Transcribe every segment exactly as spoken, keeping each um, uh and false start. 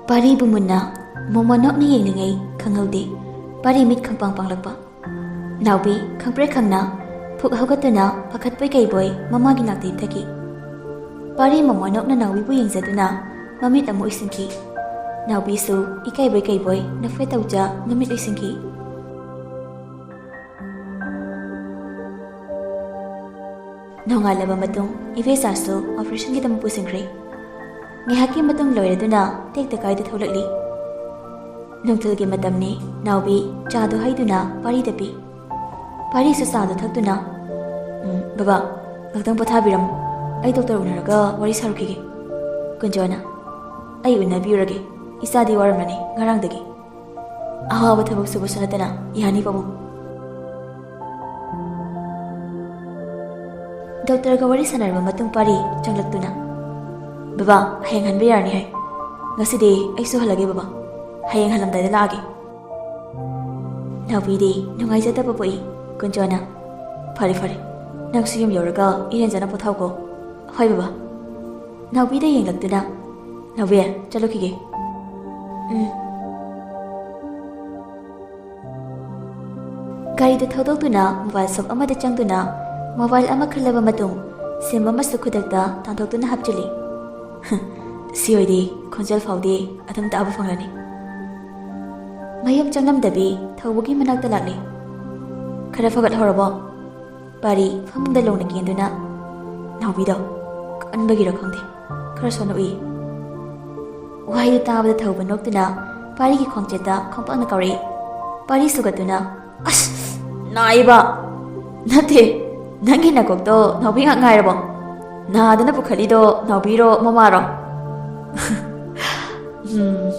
ꯄꯥꯔꯤꯕꯨ ꯃꯨꯟꯅ ꯃꯣꯃꯣꯅꯣꯛꯅ ꯌꯦꯡꯂꯤꯉꯩ ꯈꯪꯍꯧꯗꯦ ꯄꯥꯔꯤ ꯃꯤꯠ ꯈꯪꯄꯥꯡ ꯄꯥꯡꯂꯛꯄ꯫ ꯅꯥꯎꯕꯤ ꯈꯪꯄ꯭ꯔꯦꯛ ꯈꯪꯅ ꯐꯨꯛ ꯍꯧꯒꯠꯇꯨꯅ ꯄꯥꯈꯠꯄꯣꯏ ꯀꯩꯕꯣꯏ ꯃꯃꯥꯒꯤ ꯅꯥꯛꯇ ꯍꯤꯞꯊꯈꯤ꯫ ꯄꯥꯔꯤ ꯃꯣꯃꯣꯅꯣꯛꯅ ꯅꯥꯎꯕꯤꯕꯨ ꯌꯦꯡꯖꯗꯨꯅ ꯃꯃꯤꯠ ꯑꯃꯨꯛ ꯎꯏꯁꯤꯟꯈꯤ꯫ ꯅꯥꯎꯕꯤꯁꯨ ꯏꯀꯥꯏꯕꯣꯏ ꯀꯩꯕꯣꯏ ꯅꯐꯦꯠ ꯇꯧꯖ ꯃꯃꯤꯠ ꯎꯏꯁꯤꯟꯈꯤ꯫ ꯅꯣꯡꯉꯥꯜꯂꯕ ꯃꯇꯨꯡ ꯏꯕꯦꯆꯥꯁꯨ ꯑꯣꯄꯔꯦꯁꯟꯒꯤꯗꯃꯛ ꯄꯨꯁꯤꯟꯈ꯭ꯔꯦ꯫ ꯉꯥꯏꯍꯥꯛꯀꯤ ꯃꯇꯨꯡ ꯂꯣꯏꯔꯗꯨꯅ ꯇꯦꯛꯇ ꯀꯥꯏꯗ ꯊꯣꯛꯂꯛꯂꯤ꯫ ꯅꯨꯡꯊꯤꯜꯒꯤ ꯃꯇꯝꯅꯤ꯫ ꯅꯥꯎꯕꯤ ꯆꯥꯗꯨ ꯍꯩꯗꯨꯅ ꯄꯥꯔꯤꯗ ꯄꯤ꯫ ꯄꯥꯔꯤꯁꯨ ꯆꯥꯗꯨ ꯊꯛꯇꯨꯅ, "ꯎꯝ, ꯕꯕꯥ, ꯉꯥꯛꯇꯪ ꯄꯣꯊꯥꯕꯤꯔꯝꯃꯨ꯫ ꯑꯩ ꯗꯣꯛꯇꯔ ꯎꯅꯔꯒ ꯋꯥꯔꯤ ꯁꯥꯔꯨꯈꯤꯒꯦ꯫" ꯀꯨꯟꯖꯣꯅ, "ꯑꯩ ꯎꯅꯕꯤꯔꯨꯔꯒꯦ꯫ ꯏꯆꯥꯗꯤ ꯋꯥꯔꯝꯂꯅꯤ ꯉꯔꯥꯡꯗꯒꯤ꯫ ꯑꯋꯥꯕ ꯊꯕꯛ ꯁꯨꯕꯁꯨ ꯅꯠꯇꯅ ꯌꯥꯅꯤ ꯄꯥꯕꯨꯡ꯫" ꯗꯣꯛꯇꯔꯒ ꯋꯥꯔꯤ ꯁꯥꯟꯅꯔꯕ ꯃꯇꯨꯡ ꯄꯥꯔꯤ ꯆꯪꯂꯛꯇꯨꯅ, "ꯕꯕꯥ, ꯍꯌꯦꯡ ꯍꯟꯕ ꯌꯥꯔꯅꯤ ꯍꯥꯏ꯫ ꯉꯁꯤꯗꯤ ꯑꯩꯁꯨ ꯍꯜꯂꯒꯦ ꯕꯕꯥ꯫ ꯍꯌꯦꯡ ꯍꯜꯂꯝꯗꯥꯏꯗ ꯂꯥꯛꯑꯒꯦ꯫" ꯅꯥꯎꯕꯤꯗꯤ ꯅꯨꯡꯉꯥꯏꯖꯗꯕ ꯄꯣꯛꯏ꯫ ꯀꯨꯟꯖꯣꯅ, "ꯐꯔꯦ ꯐꯔꯦ, ꯅꯪꯁꯨ ꯌꯨꯝ ꯌꯧꯔꯒ ꯏꯔꯦꯟꯖꯅ ꯄꯣꯊꯥꯎꯀꯣ꯫" "ꯍꯣꯏ ꯕꯕꯥ꯫" ꯅꯥꯎꯕꯤꯗ ꯌꯦꯡꯂꯛꯇꯨꯅ, "ꯅꯥꯎꯕꯤ, ꯆꯠꯂꯨꯈꯤꯒꯦ꯫" "ꯎꯝ꯫" ꯒꯥꯔꯤꯗꯨ ꯊꯧꯗꯣꯛꯇꯨꯅ ꯃꯣꯕꯥꯏꯜ ꯁꯣꯞ ꯑꯃꯗ ꯆꯪꯗꯨꯅ ꯃꯣꯕꯥꯏꯜ ꯑꯃ ꯈꯜꯂꯕ ꯃꯇꯨꯡ ꯁꯤꯝ ꯑꯃꯁꯨ ꯈꯨꯗꯛꯇ ꯇꯥꯟꯊꯣꯛꯇꯨꯅ ꯍꯥꯞꯆꯤꯜꯂꯤ꯫ "ꯁꯤ ꯑꯣꯏꯗꯤ ꯈꯣꯟꯖꯦꯜ ꯐꯥꯎꯗꯤ ꯑꯗꯨꯝ ꯇꯥꯕ ꯐꯪꯂꯅꯤ꯫" ꯃꯌꯨꯝ ꯆꯪꯂꯝꯗꯕꯤ ꯊꯧꯕꯒꯤ ꯃꯅꯥꯛꯇ ꯂꯥꯛꯂꯤ꯫ "ꯈꯔ ꯐꯒꯠꯍꯧꯔꯕꯣ?" ꯄꯥꯔꯤ ꯐꯃꯨꯡꯗ ꯂꯣꯡꯅ ꯀꯦꯟꯗꯨꯅ, ꯅꯥꯎꯕꯤꯗꯣ ꯀꯟꯕꯒꯤꯔ ꯈꯪꯗꯦ, ꯈꯔ ꯁꯣꯟꯅ ꯎꯏ꯫ ꯋꯥꯍꯩꯗꯨ ꯇꯥꯕꯗ ꯊꯧꯕ ꯅꯣꯛꯇꯨꯅ ꯄꯥꯔꯤꯒꯤ ꯈꯣꯡꯆꯦꯠꯇ ꯈꯣꯡꯄꯥꯛꯅ ꯀꯥꯎꯔꯛꯏ꯫ ꯄꯥꯔꯤ ꯁꯨꯒꯠꯇꯨꯅ, "ꯑꯁ, ꯅꯥꯏꯕ!" "ꯅꯠꯇꯦ, ꯅꯪꯒꯤ ꯅꯀꯣꯛꯇꯣ ꯅꯥꯎꯕꯤ ꯉꯥꯛ ꯉꯥꯏꯔꯕꯣ? ꯅꯥꯗꯅ ꯄꯨꯈꯠꯂꯤꯗꯣ ꯅꯥꯎꯕꯤꯔꯣ ꯃꯃꯥꯔꯣ?" "ꯎꯝ,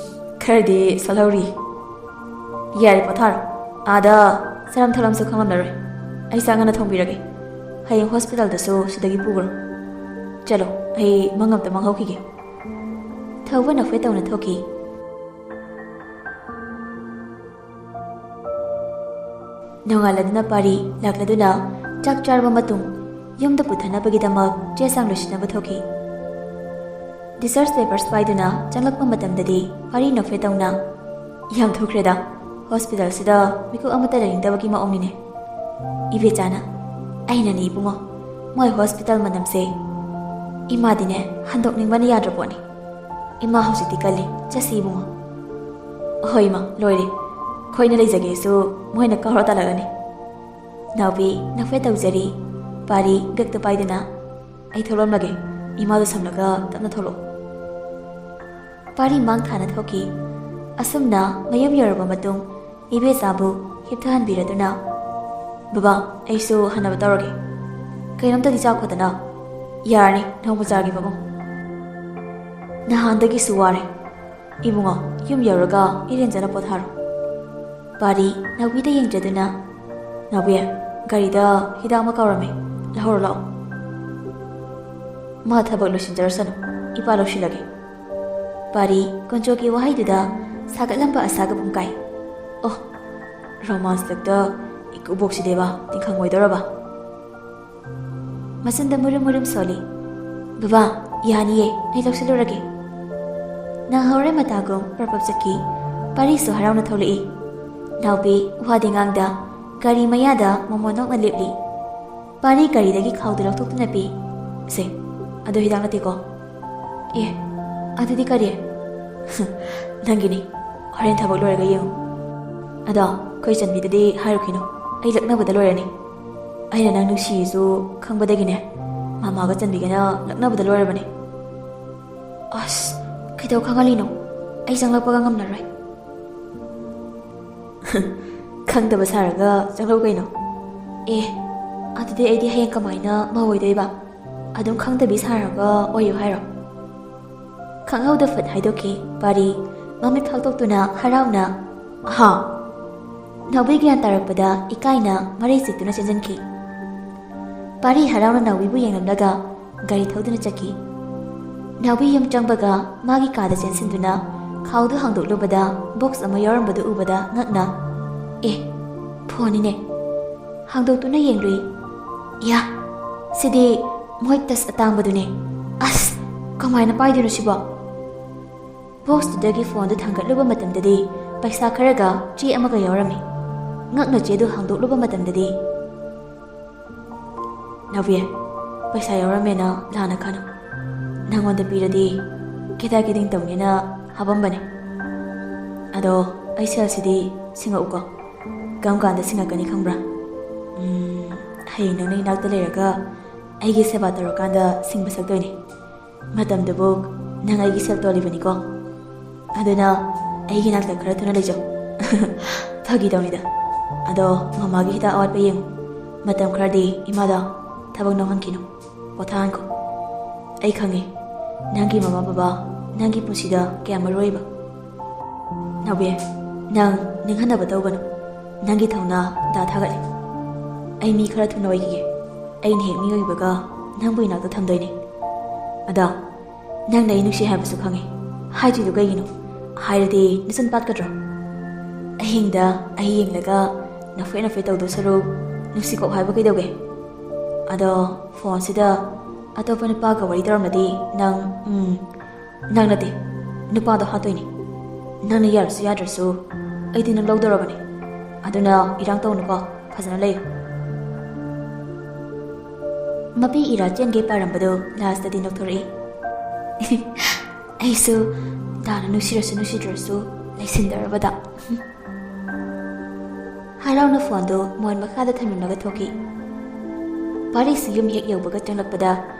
ꯈꯔꯗꯤ ꯁꯣꯜꯍꯧꯔꯤ꯫" "ꯌꯥꯔꯦ, ꯄꯣꯊꯥꯔꯣ꯫ ꯑꯥꯗ ꯆꯥꯔꯝ ꯊꯛꯂꯝꯁꯨ ꯈꯪꯂꯝꯂꯔꯣꯏ꯫ ꯑꯩ ꯆꯥꯛ ꯉꯟꯅ ꯊꯣꯡꯕꯤꯔꯒꯦ꯫ ꯍꯌꯦꯡ ꯍꯣꯁꯄꯤꯇꯥꯜꯗꯁꯨ ꯁꯤꯗꯒꯤ ꯄꯨꯈ꯭ꯔꯣ꯫ ꯆꯠꯂꯣ, ꯑꯩ ꯃꯪ ꯑꯝꯇ ꯃꯪꯍꯧꯈꯤꯒꯦ꯫" ꯊꯧꯕ ꯅꯐꯦꯠ ꯇꯧꯅ ꯊꯣꯛꯈꯤ꯫ ꯅꯣꯡꯉꯥꯜꯂꯗꯨꯅ ꯄꯥꯔꯤ ꯂꯥꯛꯂꯗꯨꯅ ꯆꯥꯛ ꯆꯥꯔꯕ ꯃꯇꯨꯡ ꯌꯨꯝꯗ ꯄꯨꯊꯅꯕꯒꯤꯗꯃꯛ ꯆꯦ ꯆꯥꯡ ꯂꯣꯏꯁꯤꯟꯅꯕ ꯊꯣꯛꯈꯤ꯫ Discharge papers ꯄꯥꯏꯗꯨꯅ ꯆꯪꯂꯛꯄ ꯃꯇꯝꯗꯗꯤ ꯄꯥꯔꯤ ꯅꯣꯛꯐꯦꯠ ꯇꯧꯅ, "ꯌꯥꯝ ꯊꯨꯈ꯭ꯔꯦꯗ, ꯍꯣꯁꯄꯤꯇꯥꯜꯁꯤꯗ ꯃꯤꯀꯨꯞ ꯑꯃꯠꯇ ꯂꯩꯅꯤꯡꯗꯕꯒꯤ ꯃꯑꯣꯡꯅꯤꯅꯦ꯫" ꯏꯕꯦꯆꯥꯅ, "ꯑꯩꯅꯅꯦ ꯏꯕꯨꯡꯉꯣ, ꯃꯣꯏ ꯍꯣꯁꯄꯤꯇꯥꯜ ꯃꯅꯝꯁꯦ ꯏꯃꯥꯗꯤꯅꯦ ꯍꯟꯗꯣꯛꯅꯤꯡꯕꯅ ꯌꯥꯗ꯭ꯔ ꯄꯣꯠꯅꯤ꯫ ꯏꯃꯥ ꯍꯧꯖꯤꯛꯇꯤ ꯀꯜꯂꯤ, ꯆꯠꯁꯤ ꯏꯕꯨꯡꯉꯣ꯫" "ꯍꯣꯏ ꯏꯃꯥ, ꯂꯣꯏꯔꯦ꯫ ꯑꯩꯈꯣꯏꯅ ꯂꯩꯖꯒꯦꯁꯨ ꯃꯣꯏꯅ ꯀꯥꯎꯔ ꯇꯥꯜꯂꯛꯑꯅꯤ꯫" ꯅꯥꯎꯕꯤ ꯅꯣꯛꯐꯦꯠ ꯇꯧꯖꯔꯤ꯫ ꯄꯥꯔꯤ ꯒꯛꯇ ꯄꯥꯏꯗꯨꯅ, "ꯑꯩ ꯊꯣꯛꯂꯝꯂꯒꯦ, ꯏꯃꯥꯗꯨ ꯁꯝꯂꯒ ꯇꯞꯅ ꯊꯣꯛꯂꯛꯑꯣ꯫" ꯄꯥꯔꯤ ꯃꯥꯡ ꯊꯥꯅ ꯊꯣꯛꯈꯤ꯫ ꯑꯁꯨꯝꯅ ꯃꯌꯨꯝ ꯌꯧꯔꯕ ꯃꯇꯨꯡ ꯏꯕꯦꯆꯥꯕꯨ ꯍꯤꯞꯊꯍꯟꯕꯤꯔꯗꯨꯅ, "ꯕꯕꯥ, ꯑꯩꯁꯨ ꯍꯟꯅꯕ ꯇꯧꯔꯒꯦ꯫ ꯀꯩꯅꯣꯝꯇꯗꯤ ꯆꯥꯈꯣꯗꯅ꯫" "ꯌꯥꯔꯅꯤ, ꯅꯣꯡꯃ ꯆꯥꯒꯦ ꯃꯕꯨꯡ꯫ ꯅꯍꯥꯟꯗꯒꯤꯁꯨ ꯋꯥꯔꯦ꯫ ꯏꯕꯨꯡꯉꯣ, ꯌꯨꯝ ꯌꯧꯔꯒ ꯏꯔꯦꯟꯖꯅ ꯄꯣꯊꯥꯔꯣ꯫" ꯄꯥꯔꯤ ꯅꯥꯎꯕꯤꯗ ꯌꯦꯡꯖꯗꯨꯅ, "ꯅꯥꯎꯕꯤ, ꯒꯥꯔꯤꯗ ꯍꯤꯗꯥꯛ ꯑꯃ ꯀꯥꯎꯔꯝꯃꯦ, ꯂꯧꯍꯧꯔꯣ ꯂꯥꯛꯑꯣ꯫" "ꯃꯥ ꯊꯕꯛ ꯂꯣꯏꯁꯤꯟꯖꯔꯁꯅꯨ, ꯏꯄꯥ ꯂꯧꯁꯤꯜꯂꯒꯦ꯫" ꯄꯥꯔꯤ ꯀꯣꯟꯆꯣꯒꯤ ꯋꯥꯍꯩꯗꯨꯗ ꯁꯥꯒꯠꯂꯝꯕ ꯑꯁꯥꯒ ꯄꯨꯡꯀꯥꯏ꯫ ꯑꯣ, ꯔꯣꯃꯥꯟꯁꯇꯛꯇ ꯏꯀꯨꯕꯣꯛꯁꯤꯗꯦꯕ ꯇꯤꯡꯈꯪ ꯑꯣꯏꯗꯧꯔꯕ꯫ ꯃꯆꯤꯟꯗ ꯃꯨꯔꯨꯝ ꯃꯨꯔꯨꯝ ꯁꯣꯜꯂꯤ꯫ "ꯕꯕꯥ, ꯌꯥꯅꯤꯌꯦ, ꯑꯩ ꯂꯧꯁꯤꯜꯂꯨꯔꯒꯦ꯫" ꯅꯪꯍꯧꯔꯦ ꯃꯇꯥꯒꯨꯝ ꯄ꯭ꯔꯞ ꯄ꯭ꯔꯞ ꯆꯠꯈꯤ꯫ ꯄꯥꯔꯤꯁꯨ ꯍꯔꯥꯎꯅ ꯊꯣꯛꯂꯛꯏ꯫ ꯅꯥꯎꯕꯤ ꯋꯥꯗꯤ ꯉꯥꯡꯗ ꯒꯥꯔꯤ ꯃꯌꯥꯗ ꯃꯣꯃꯣꯟ ꯅꯣꯛꯅ ꯂꯦꯞꯂꯤ꯫ ꯄꯥꯔꯤ ꯒꯥꯔꯤꯗꯒꯤ ꯈꯥꯎꯗꯨ ꯂꯧꯊꯣꯛꯇꯨꯅ ꯄꯤ꯫ "ꯁꯦ, ꯑꯗꯨ ꯍꯤꯗꯥꯛ ꯅꯠꯇꯦꯀꯣ꯫" "ꯑꯦ, ꯑꯗꯨꯗꯤ ꯀꯔꯤ?" "ꯅꯪꯒꯤꯅꯤ, ꯍꯣꯔꯦꯟ ꯊꯕꯛ ꯂꯣꯏꯔꯒ ꯌꯦꯡꯉꯨ꯫ ꯑꯗꯣ ꯑꯩꯈꯣꯏ ꯆꯟꯕꯤꯗꯗꯤ ꯍꯥꯏꯔꯨꯈꯤꯅꯨ, ꯑꯩ ꯂꯛꯅꯕꯗ ꯂꯣꯏꯔꯅꯤ꯫ ꯑꯩꯅ ꯅꯪ ꯅꯨꯡꯁꯤꯌꯦꯁꯨ ꯈꯪꯕꯗꯒꯤꯅꯦ, ꯃꯃꯥꯒ ꯆꯟꯕꯤꯒꯅ ꯂꯛꯅꯕꯗ ꯂꯣꯏꯔꯕꯅꯦ꯫" "ꯑꯁ, ꯀꯩꯗꯧ ꯈꯪꯍꯜꯂꯤꯅꯣ? ꯑꯩ ꯆꯪꯂꯛꯄꯒ ꯉꯝꯂꯔꯣꯏ꯫" "ꯈꯪꯗꯕ ꯁꯥꯔꯒ ꯆꯪꯂꯛꯎ ꯀꯩꯅꯣ꯫" "ꯑꯦ, ꯑꯗꯨꯗꯤ ꯑꯩꯗꯤ ꯍꯌꯦꯡ ꯀꯃꯥꯏꯅ ꯃꯧ ꯑꯣꯏꯗꯣꯏꯕ? ꯑꯗꯨꯝ ꯈꯪꯗꯕꯤ ꯁꯥꯔꯒ ꯑꯣꯏꯌꯨ ꯍꯥꯏꯔꯣ?" ꯈꯪꯍꯧꯗ ꯐꯠ ꯍꯥꯏꯗꯣꯛꯈꯤ ꯄꯥꯔꯤ, ꯃꯃꯤꯠ ꯐꯥꯛꯇꯣꯛꯇꯨꯅ ꯍꯔꯥꯎꯅ, "ꯍꯥ?" ꯅꯥꯎꯕꯤ ꯒ꯭ꯌꯥꯟ ꯇꯥꯔꯛꯄꯗ ꯏꯀꯥꯏꯅ ꯃꯔꯩ ꯆꯤꯠꯇꯨꯅ ꯆꯦꯟꯁꯤꯟꯈꯤ꯫ ꯄꯥꯔꯤ ꯍꯔꯥꯎꯅ ꯅꯥꯎꯕꯤꯕꯨ ꯌꯦꯡꯂꯝꯂꯒ ꯒꯥꯔꯤ ꯊꯧꯗꯨꯅ ꯆꯠꯈꯤ꯫ ꯅꯥꯎꯕꯤ ꯌꯨꯝ ꯆꯪꯕꯒ ꯃꯥꯒꯤ ꯀꯥꯗ ꯆꯦꯟꯁꯤꯟꯗꯨꯅ ꯈꯥꯎꯗꯨ ꯍꯥꯡꯗꯣꯛꯂꯨꯕꯗ ꯕꯣꯛꯁ ꯑꯃ ꯌꯥꯎꯔꯝꯕꯗꯨ ꯎꯕꯗ ꯉꯛꯅ, "ꯑꯦ, ꯐꯣꯟꯅꯤꯅꯦ꯫" ꯍꯥꯡꯗꯣꯛꯇꯨꯅ ꯌꯦꯡꯂꯨꯏ꯫ "ꯌꯥ, ꯁꯤꯗꯤ ꯃꯣꯏ ꯇꯁ ꯑꯇꯥꯡꯕꯗꯨꯅꯦ꯫ ꯑꯁ, ꯀꯃꯥꯏꯅ ꯄꯥꯏꯗꯣꯏꯅꯣ ꯁꯤꯕꯣ? ꯕꯣꯛꯁꯇꯨꯗꯒꯤ ꯐꯣꯟꯗꯨ ꯊꯥꯡꯒꯠꯂꯨꯕ ꯃꯇꯝꯗꯗꯤ ꯄꯩꯁꯥ ꯈꯔꯒ ꯆꯦ ꯑꯃꯒ ꯌꯥꯎꯔꯝꯃꯤ꯫ ꯉꯛꯅ ꯆꯦꯗꯨ ꯍꯥꯡꯗꯣꯛꯂꯨꯕ ꯃꯇꯝꯗꯗꯤ, "ꯅꯥꯎꯕꯤ, ꯄꯩꯁꯥ ꯌꯥꯎꯔꯝꯃꯦꯅ ꯂꯥꯟꯅ ꯈꯟꯅꯨ꯫ ꯅꯪꯉꯣꯟꯗ ꯄꯤꯔꯗꯤ ꯀꯦꯗꯥ ꯀꯦꯗꯤꯡ ꯇꯧꯅꯦꯅ ꯍꯥꯄꯝꯕꯅꯦ꯫ ꯑꯗꯣ ꯑꯩ ꯁꯦꯜꯁꯤꯗꯤ ꯁꯤꯡꯉꯛꯎꯀꯣ꯫ ꯀꯔꯝ ꯀꯥꯟꯗ ꯁꯤꯡꯉꯛꯀꯅꯤ ꯈꯪꯕ꯭ꯔꯥ? ꯎꯝ, ꯍꯌꯦꯡ ꯅꯪꯅ ꯏꯅꯥꯛꯇ ꯂꯩꯔꯒ ꯑꯩꯒꯤ ꯁꯦꯕꯥ ꯇꯧꯔꯀꯥꯟꯗ ꯁꯤꯡꯕ ꯁꯛꯇꯣꯏꯅꯦ꯫ ꯃꯇꯝꯗꯨꯕꯨ ꯅꯪ ꯑꯩꯒꯤ ꯁꯦꯜ ꯇꯣꯜꯂꯤꯕꯅꯤꯀꯣ꯫ ꯑꯗꯨꯅ ꯑꯩꯒꯤ ꯅꯥꯛꯇ ꯈꯔ ꯊꯨꯅ ꯂꯩꯖꯧ꯫" "ꯐꯥꯒꯤ ꯇꯧꯅꯤꯗ꯫ ꯑꯗꯣ ꯃꯃꯥꯒꯤ ꯍꯤꯗꯥꯛ ꯑꯋꯥꯠꯄ ꯌꯦꯡꯉꯨ꯫ ꯃꯇꯝ ꯈꯔꯗꯤ ꯏꯃꯥꯗ ꯊꯕꯛ ꯅꯝꯍꯟꯈꯤꯅꯨ꯫ ꯄꯣꯊꯥꯍꯟꯈꯣ꯫ ꯑꯩ ꯈꯪꯉꯦ, ꯅꯪꯒꯤ ꯃꯃꯥ ꯕꯕꯥ ꯅꯪꯒꯤ ꯄꯨꯟꯁꯤꯗ ꯀꯌꯥꯝ ꯃꯔꯨ ꯑꯣꯏꯕ꯫ ꯅꯥꯎꯕꯤ, ꯅꯪ ꯅꯤꯡꯍꯟꯅꯕ ꯇꯧꯒꯅꯨ꯫ ꯅꯪꯒꯤ ꯊꯧꯅꯥ ꯗꯥ ꯊꯥꯒꯠꯂꯤ꯫ ꯑꯩ ꯃꯤ ꯈꯔ ꯊꯨꯅ ꯑꯣꯏꯈꯤꯒꯦ꯫ ꯑꯩꯅ ꯍꯦꯛ ꯃꯤ ꯑꯣꯏꯕꯒ ꯅꯪꯕꯨ ꯏꯅꯥꯛꯇ ꯊꯝꯗꯣꯏꯅꯦ꯫ ꯑꯗꯣ ꯅꯪꯅ ꯑꯩ ꯅꯨꯡꯁꯤ ꯍꯥꯏꯕꯁꯨ ꯈꯪꯉꯦ꯫ ꯍꯥꯏꯗ꯭ꯔꯤꯗꯨ ꯀꯩꯒꯤꯅꯣ? ꯍꯥꯏꯔꯗꯤ ꯅꯆꯤꯟ ꯄꯥꯠꯀꯗ꯭ꯔꯣ? ꯑꯍꯤꯡꯗ ꯑꯩ ꯌꯦꯡꯂꯒ ꯅꯐꯦꯠ ꯅꯐꯦꯠ ꯇꯧꯗꯧ ꯁꯔꯨꯛ ꯅꯨꯡꯁꯤ ꯀꯣꯛ ꯍꯥꯏꯕ ꯀꯩꯗꯧꯒꯦ? ꯑꯗꯣ ꯐꯣꯟꯁꯤꯗ ꯑꯇꯣꯞꯄ ꯅꯨꯄꯥꯒ ꯋꯥꯔꯤ ꯇꯧꯔꯝꯃꯗꯤ ꯅꯪ, ꯎꯝ, ꯅꯪ ꯅꯠꯇꯦ, ꯅꯨꯄꯥꯗꯣ ꯍꯥꯠꯇꯣꯏꯅꯤ꯫ ꯅꯪꯅ ꯌꯥꯔꯁꯨ ꯌꯥꯗ꯭ꯔꯁꯨ ꯑꯩꯗꯤ ꯅꯪ ꯂꯧꯗꯧꯔꯕꯅꯤ꯫ ꯑꯗꯨꯅ ꯏꯔꯥꯡ ꯇꯧꯅꯨꯀꯣ, ꯐꯖꯅ ꯂꯩꯌꯨ꯫" ꯃꯄꯤ ꯏꯔꯥ ꯆꯦꯟꯒꯦ ꯄꯥꯔꯝꯕꯗꯨ ꯂꯥꯁꯇꯗꯤ ꯅꯣꯛꯊꯣꯔꯛꯏ꯫ "ꯑꯩꯁꯨ ꯗꯥꯅ ꯅꯨꯡꯁꯤꯔꯁꯨ ꯅꯨꯡꯁꯤꯗ꯭ꯔꯁꯨ ꯂꯩꯁꯤꯟꯗꯧꯔꯕꯗ꯫" ꯍꯔꯥꯎꯅ ꯐꯣꯟꯗꯨ ꯃꯣꯟ ꯃꯈꯥꯗ ꯊꯝꯂꯝꯂꯒ ꯊꯣꯛꯈꯤ꯫ ꯄꯥꯔꯤꯁꯤ ꯌꯨꯝ ꯍꯦꯛ ꯌꯧꯕꯒ ꯆꯪꯂꯛꯄꯗ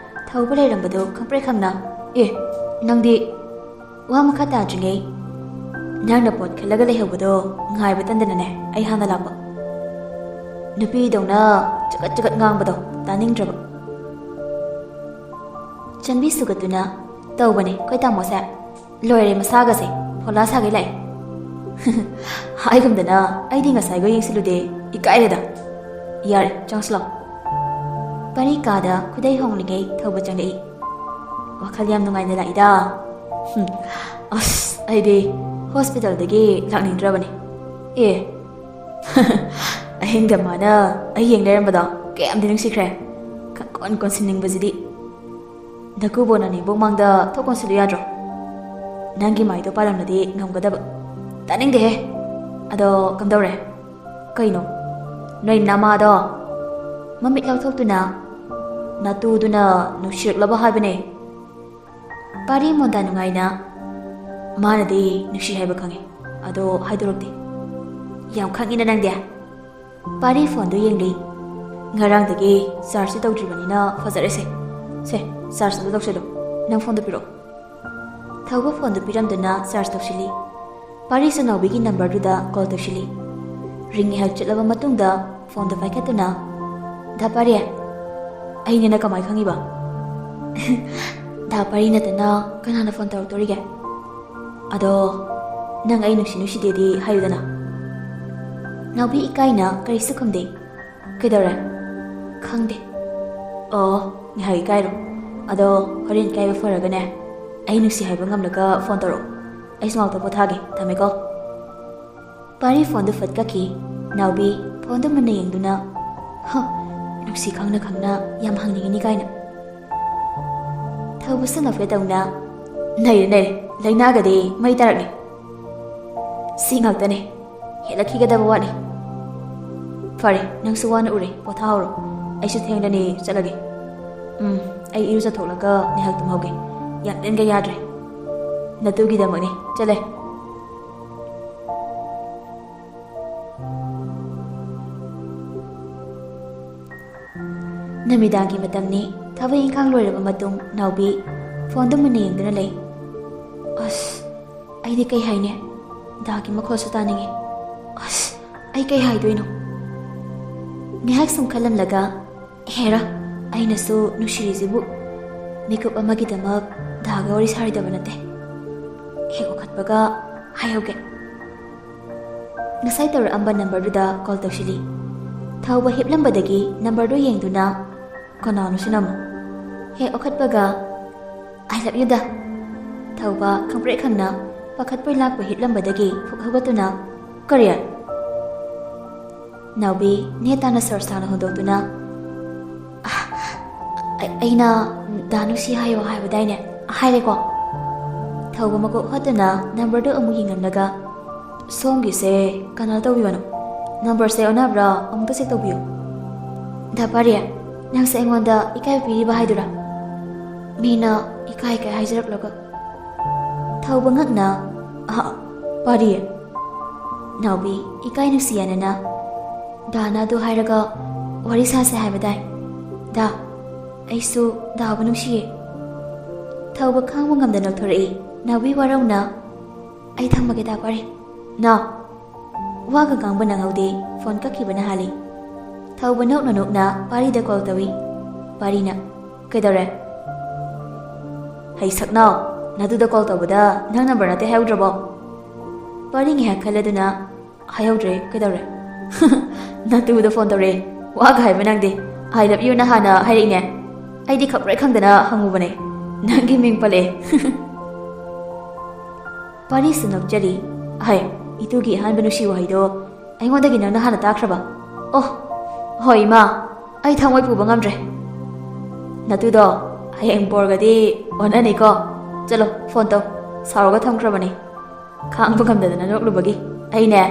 ꯊꯧꯕ ꯂꯩꯔꯝꯕꯗꯨ ꯈꯪꯄ꯭ꯔꯦꯛ ꯈꯪꯅ, "ꯑꯦ, ꯅꯪꯗꯤ?" ꯋꯥ ꯃꯈꯥ ꯇꯥꯗ꯭ꯔꯤꯉꯩ, "ꯅꯪꯅ ꯄꯣꯠ ꯈꯜꯂꯒ ꯂꯩꯍꯧꯕꯗꯣ ꯉꯥꯏꯕ ꯇꯟꯗꯅꯅꯦ ꯑꯩ ꯍꯥꯟꯅ ꯂꯥꯛꯄ꯫" ꯅꯨꯄꯤꯗꯧꯅ ꯆꯒꯠ ꯆꯒꯠ ꯉꯥꯡꯕꯗꯣ ꯇꯥꯅꯤꯡꯗ꯭ꯔꯕ꯫ ꯆꯟꯕꯤ ꯁꯨꯒꯠꯇꯨꯅ, "ꯇꯧꯕꯅꯦ ꯑꯩꯈꯣꯏ ꯇꯥꯃꯣꯁꯦ꯫ ꯂꯣꯏꯔꯦ ꯃꯁꯥꯒꯁꯦ, ꯐꯣꯂꯥ ꯁꯥꯒꯩ ꯂꯥꯛꯑꯦ꯫" ꯍꯥꯏꯒꯨꯝꯗꯅ ꯑꯩꯗꯤ ꯉꯁꯥꯏꯒ ꯌꯦꯡꯁꯤꯜꯂꯨꯗꯦ, ꯏꯀꯥꯏꯔꯦꯗ꯫ "ꯌꯥꯔꯦ, ꯆꯪꯁꯤꯜꯂꯣ꯫" ꯄꯔꯤ ꯀꯥꯗ ꯈꯨꯗꯩ ꯍꯣꯡꯂꯤꯉꯩ ꯊꯧꯕ ꯆꯪꯂꯛꯏ꯫ "ꯋꯥꯈꯜ ꯌꯥꯝ ꯅꯨꯡꯉꯥꯏꯅ ꯂꯥꯛꯏꯗ꯫" "ꯍꯨꯝ, ꯑꯁ, ꯑꯩꯗꯤ ꯍꯣꯁꯄꯤꯇꯥꯜꯗꯒꯤ ꯂꯥꯛꯅꯤꯡꯗ꯭ꯔꯕꯅꯤ꯫" "ꯑꯦ, ꯑꯍꯤꯡꯗ ꯃꯥꯅ ꯑꯩ ꯌꯦꯡ ꯂꯩꯔꯝꯕꯗꯣ ꯀꯌꯥꯝꯗꯤ ꯅꯨꯡꯁꯤꯈ꯭ꯔꯦ꯫ ꯈꯪꯀꯣꯟ ꯀꯣꯟꯁꯤꯟꯅꯤꯡꯕꯁꯤꯗꯤ꯫" ꯅꯀꯨꯕꯣꯛꯅ ꯅꯦꯝꯕꯣꯛ ꯃꯥꯡꯗ ꯊꯣꯛ ꯀꯣꯟꯁꯤꯜꯂꯨ ꯌꯥꯗ꯭ꯔꯣ? ꯅꯪꯒꯤ ꯃꯥꯏꯗꯣ ꯄꯥꯜꯂꯝꯂꯗꯤ ꯉꯝꯒꯗꯕ꯫ ꯇꯥꯅꯤꯡꯗꯦꯍꯦ꯫ ꯑꯗꯣ ꯀꯝꯗꯧꯔꯦ? ꯀꯩꯅꯣ? ꯅꯣꯏ ꯅꯃꯥꯗꯣ ꯃꯃꯤꯠ ꯂꯥꯎꯊꯣꯛꯇꯨꯅ ꯅꯇꯨꯗꯨꯅ ꯅꯨꯡꯁꯤꯔꯛꯂꯕ ꯍꯥꯏꯕꯅꯦ꯫ ꯄꯥꯔꯤ ꯃꯣꯟꯗꯥ ꯅꯨꯡꯉꯥꯏꯅ, ꯃꯥꯅꯗꯤ ꯅꯨꯡꯁꯤ ꯍꯥꯏꯕ ꯈꯪꯉꯤ, ꯑꯗꯣ ꯍꯥꯏꯗꯣꯔꯛꯇꯦ꯫ ꯌꯥꯝ ꯈꯪꯉꯤꯅ ꯅꯪꯗꯤ꯫ ꯄꯥꯔꯤ ꯐꯣꯟꯗꯨ ꯌꯦꯡꯂꯤ꯫ ꯉꯔꯥꯡꯗꯒꯤ ꯆꯥꯔꯖꯁꯨ ꯇꯧꯗ꯭ꯔꯤꯕꯅꯤꯅ ꯐꯖꯔꯦꯁꯦ꯫ ꯁꯦ, ꯆꯥꯔꯖ ꯑꯗꯨ ꯇꯧꯁꯤꯜꯂꯨ꯫ ꯅꯪ ꯐꯣꯟꯗꯨ ꯄꯤꯔꯛꯑꯣ꯫ ꯊꯧꯕ ꯐꯣꯟꯗꯨ ꯄꯤꯔꯝꯗꯨꯅ ꯆꯥꯔꯖ ꯇꯧꯁꯤꯜꯂꯤ꯫ ꯄꯥꯔꯤꯁꯨ ꯅꯥꯎꯕꯤꯒꯤ ꯅꯝꯕꯔꯗꯨꯗ ꯀꯣꯜ ꯇꯧꯁꯤꯜꯂꯤ꯫ ꯔꯤꯡ ꯉꯥꯏꯍꯥꯛ ꯆꯠꯂꯕ ꯃꯇꯨꯡꯗ ꯐꯣꯟꯗꯨ ꯄꯥꯏꯈꯠꯇꯨꯅ, "ꯗꯥ ꯄꯥꯔꯤ, ꯑꯩꯅꯦꯅ ꯀꯃꯥꯏ ꯈꯪꯉꯤꯕ?" "ꯗꯥ ꯄꯥꯔꯤ ꯅꯠꯇꯅ ꯀꯅꯥꯅ ꯐꯣꯟ ꯇꯧꯔꯛꯇꯣꯔꯤꯒꯦ? ꯑꯗꯣ ꯅꯪ ꯑꯩ ꯅꯨꯡꯁꯤ ꯅꯨꯡꯁꯤꯗꯦꯗꯤ ꯍꯥꯏꯌꯨꯗꯅ?" ꯅꯥꯎꯕꯤ ꯏꯀꯥꯏꯅ ꯀꯔꯤꯁꯨ ꯈꯨꯝꯗꯦ꯫ "ꯀꯩꯗꯧꯔꯦ?" "ꯈꯪꯗꯦ꯫" "ꯑꯣ, ꯉꯥꯏꯍꯥꯛ ꯏꯀꯥꯏꯔꯣ꯫ ꯑꯗꯣ ꯍꯣꯔꯦꯟ ꯏꯀꯥꯏꯕ ꯐꯔꯒꯅꯦ, ꯑꯩ ꯅꯨꯡꯁꯤ ꯍꯥꯏꯕ ꯉꯝꯂꯒ ꯐꯣꯟ ꯇꯧꯔꯛꯑꯣ꯫ ꯑꯩꯁꯨ ꯉꯥꯛꯇ ꯄꯣꯊꯥꯒꯦ꯫ ꯊꯝꯃꯦꯀꯣ꯫" ꯄꯥꯔꯤ ꯐꯣꯟꯗꯨ ꯐꯠ ꯀꯛꯈꯤ꯫ ꯅꯥꯎꯕꯤ ꯐꯣꯟꯗꯨ ꯃꯨꯟꯅ ꯌꯦꯡꯗꯨꯅ, "ꯍ, ꯅꯨꯡꯁꯤ ꯈꯪꯅ ꯈꯪꯅ ꯌꯥꯝ ꯍꯪꯅꯤꯡꯉꯤꯅꯤ ꯀꯥꯏꯅ꯫" ꯊꯧꯕꯁꯨ ꯅꯣꯛꯐꯦꯠ ꯇꯧꯅ, "ꯅꯩꯔꯦ, ꯅꯩꯔꯦ, ꯂꯩꯅꯥꯒꯗꯤ ꯃꯩ ꯇꯥꯔꯛꯂꯦ꯫ ꯁꯤ ꯉꯥꯛꯇꯅꯦ, ꯍꯦꯜꯂꯛꯈꯤꯒꯗꯕ ꯋꯥꯠꯂꯤ꯫ ꯐꯔꯦ, ꯅꯪꯁꯨ ꯋꯥꯅ ꯎꯔꯦ, ꯄꯣꯊꯥꯍꯧꯔꯣ꯫ ꯑꯩꯁꯨ ꯊꯦꯡꯂꯅꯤ, ꯆꯠꯂꯒꯦ꯫ ꯎꯝ, ꯑꯩ ꯏꯔꯨꯖꯊꯣꯛꯂꯒ ꯉꯥꯏꯍꯥꯛ ꯇꯨꯝꯍꯧꯒꯦ꯫ ꯌꯥꯝ ꯂꯦꯟꯒ ꯌꯥꯗ꯭ꯔꯦ꯫ ꯅꯇꯨꯒꯤꯗꯃꯛꯅꯦ, ꯆꯠꯂꯦ꯫" ꯅꯨꯃꯤꯗꯥꯡꯒꯤ ꯃꯇꯝꯅꯤ꯫ ꯊꯕꯛ ꯏꯪꯈꯥꯡ ꯂꯣꯏꯔꯕ ꯃꯇꯨꯡ ꯅꯥꯎꯕꯤ ꯐꯣꯟꯗꯨ ꯃꯨꯟꯅ ꯌꯦꯡꯗꯨꯅ ꯂꯩ꯫ "ꯑꯁ, ꯑꯩꯗꯤ ꯀꯩ ꯍꯥꯏꯅꯤ? ꯗꯥꯒꯤ ꯃꯈꯣꯜꯁꯨ ꯇꯥꯅꯤꯡꯉꯤ꯫ ꯑꯁ, ꯑꯩ ꯀꯩ ꯍꯥꯏꯗꯣꯏꯅꯣ?" ꯉꯥꯏꯍꯥꯛ ꯁꯨꯝ ꯈꯜꯂꯝꯂꯒ, "ꯍꯦꯔꯥ, ꯑꯩꯅꯁꯨ ꯅꯨꯡꯁꯤꯔꯤꯁꯤꯕꯨ ꯃꯤꯀꯨꯞ ꯑꯃꯒꯤꯗꯃꯛ ꯗꯥꯒ ꯋꯥꯔꯤ ꯁꯥꯔꯣꯏꯗꯕ ꯅꯠꯇꯦ꯫ ꯍꯦꯛ ꯋꯥꯈꯠꯄꯒ ꯍꯥꯏꯍꯧꯒꯦ꯫" ꯉꯁꯥꯏ ꯇꯧꯔꯛꯑꯝꯕ ꯅꯝꯕꯔꯗꯨꯗ ꯀꯣꯜ ꯇꯧꯁꯤꯜꯂꯤ꯫ ꯊꯧꯕ ꯍꯤꯞꯂꯝꯕꯗꯒꯤ ꯅꯝꯕꯔꯗꯨ ꯌꯦꯡꯗꯨꯅ, "ꯀꯅꯥꯅꯣ ꯁꯤꯅ ꯑꯃꯨꯛ?" ꯍꯦꯛ ꯂꯧꯈꯠꯄꯒ, "I love you ꯗꯥ꯫" ꯊꯧꯕ ꯈꯪꯄ꯭ꯔꯦꯛ ꯈꯪꯅ ꯄꯥꯈꯠꯄꯣꯏ ꯂꯥꯛꯄꯣꯏ ꯍꯤꯞꯂꯝꯕꯗꯒꯤ ꯐꯨꯛ ꯍꯧꯒꯠꯇꯨꯅ, "ꯀꯔꯤ?" ꯅꯥꯎꯕꯤ ꯅꯦ ꯇꯥꯅ ꯁꯣꯔ ꯁꯥꯡꯅ ꯍꯣꯟꯗꯣꯛꯇꯨꯅ, "ꯑ, ꯑꯩ-, ꯑꯩꯅ "ꯗꯥ ꯅꯨꯡꯁꯤ ꯍꯥꯏꯌꯣ ꯍꯥꯏꯕꯗꯥꯏꯅꯦ?" ꯍꯥꯏꯔꯦꯀꯣ꯫ ꯊꯧꯕ ꯃꯀꯣꯛ ꯍꯣꯠꯇꯨꯅ ꯅꯝꯕꯔꯗꯨ ꯑꯃꯨꯛ ꯌꯦꯡꯂꯝꯂꯒ, "ꯁꯣꯝꯒꯤꯁꯦ ꯀꯅꯥ ꯇꯧꯕꯤꯕꯅꯣ? ꯅꯝꯕꯔꯁꯦ ꯑꯣꯟꯅꯕ꯭ꯔꯥ? ꯑꯃꯨꯛꯇ ꯆꯦꯛ ꯇꯧꯕꯤꯌꯨ꯫" "ꯗꯥ ꯄꯥꯔꯤ, ꯅꯪꯁꯦ ꯑꯩꯉꯣꯟꯗ ꯏꯀꯥꯏꯕ ꯄꯤꯔꯤꯕ ꯍꯥꯏꯗꯨꯔꯥ? ꯃꯤꯅ ꯏꯀꯥꯏ ꯀꯥꯏ ꯍꯥꯏꯖꯔꯛꯂꯒ꯫" ꯊꯧꯕ ꯉꯛꯅ, "ꯑꯍ, ꯄꯥꯔꯤ꯫" ꯅꯥꯎꯕꯤ ꯏꯀꯥꯏ ꯅꯨꯡꯁꯤ ꯌꯥꯅꯅ, "ꯗꯥꯅ ꯑꯗꯨ ꯍꯥꯏꯔꯒ ꯋꯥꯔꯤ ꯁꯥꯁꯦ ꯍꯥꯏꯕꯗꯥꯏ꯫ ꯗꯥ, ꯑꯩꯁꯨ ꯗꯥꯕꯨ ꯅꯨꯡꯁꯤꯌꯦ꯫" ꯊꯧꯕ ꯈꯥꯡꯕ ꯉꯝꯗꯅ ꯂꯧꯊꯣꯔꯛꯏ꯫ ꯅꯥꯎꯕꯤ ꯋꯥꯔꯧꯅ, "ꯑꯩ ꯊꯝꯃꯒꯦ ꯗꯥ ꯄꯥꯔꯤ꯫ ꯅꯥꯎ!" ꯋꯥꯒ ꯉꯥꯡꯕ ꯅꯪꯍꯧꯗꯦ, ꯐꯣꯟ ꯀꯛꯈꯤꯕꯅ ꯍꯥꯜꯂꯤ꯫ ꯊꯧꯕ ꯅꯣꯛꯅ ꯅꯣꯛꯅ ꯄꯥꯔꯤꯗ ꯀꯣꯜ ꯇꯧꯏ꯫ ꯄꯥꯔꯤꯅ, "ꯀꯩꯗꯧꯔꯦ?" "ꯍꯩ ꯁꯛꯅꯥꯎ, ꯅꯗꯨꯗ ꯀꯣꯜ ꯇꯧꯕꯗ ꯅꯪ ꯅꯝꯕꯔ ꯅꯠꯇꯦ ꯍꯥꯏꯍꯧꯗ꯭ꯔꯕꯣ?" ꯄꯥꯔꯤ ꯉꯥꯏꯍꯥꯛ ꯈꯜꯂꯗꯨꯅ, "ꯍꯥꯏꯍꯧꯗ꯭ꯔꯦ, ꯀꯩꯗꯧꯔꯦ?" "ꯅꯇꯨꯗ ꯐꯣꯟ ꯇꯧꯔꯦ, ꯋꯥꯒ ꯍꯥꯏꯕ ꯅꯪꯗꯦ꯫ I love you ꯅ ꯍꯥꯟꯅ ꯍꯥꯏꯔꯛꯏꯅꯦ꯫ ꯑꯩꯗꯤ ꯈꯪꯄ꯭ꯔꯦꯛ ꯈꯪꯗꯅ ꯍꯪꯉꯨꯕꯅꯦ, ꯅꯪꯒꯤ ꯃꯤꯡ ꯄꯜꯂꯛꯑꯦ꯫" ꯄꯥꯔꯤꯁꯨ ꯅꯣꯛꯆꯔꯤ꯫ "ꯍꯥꯏ, ꯏꯇꯨꯒꯤ ꯑꯍꯥꯟꯕ ꯅꯨꯡꯁꯤ ꯋꯥꯍꯩꯗꯣ ꯑꯩꯉꯣꯟꯗꯒꯤ ꯅꯪꯅ ꯍꯥꯟꯅ ꯇꯥꯈ꯭ꯔꯕ? ꯑꯣ, ꯍꯣꯏ ꯏꯃꯥ, ꯑꯩ ꯊꯃꯣꯏ ꯄꯨꯕ ꯉꯝꯗ꯭ꯔꯦ꯫" "ꯅꯇꯨꯗꯣ ꯍꯌꯦꯡ ꯕꯣꯔꯒꯗꯤ ꯑꯣꯟꯅꯅꯤꯀꯣ꯫ ꯆꯠꯂꯣ, ꯐꯣꯟ ꯇꯧ꯫" ꯁꯥꯎꯔꯒ ꯊꯝꯈ꯭ꯔꯕꯅꯤ꯫ ꯈꯥꯡꯕ ꯉꯝꯗꯗꯅ ꯅꯣꯛꯂꯨꯕꯒꯤ ꯑꯩꯅꯦ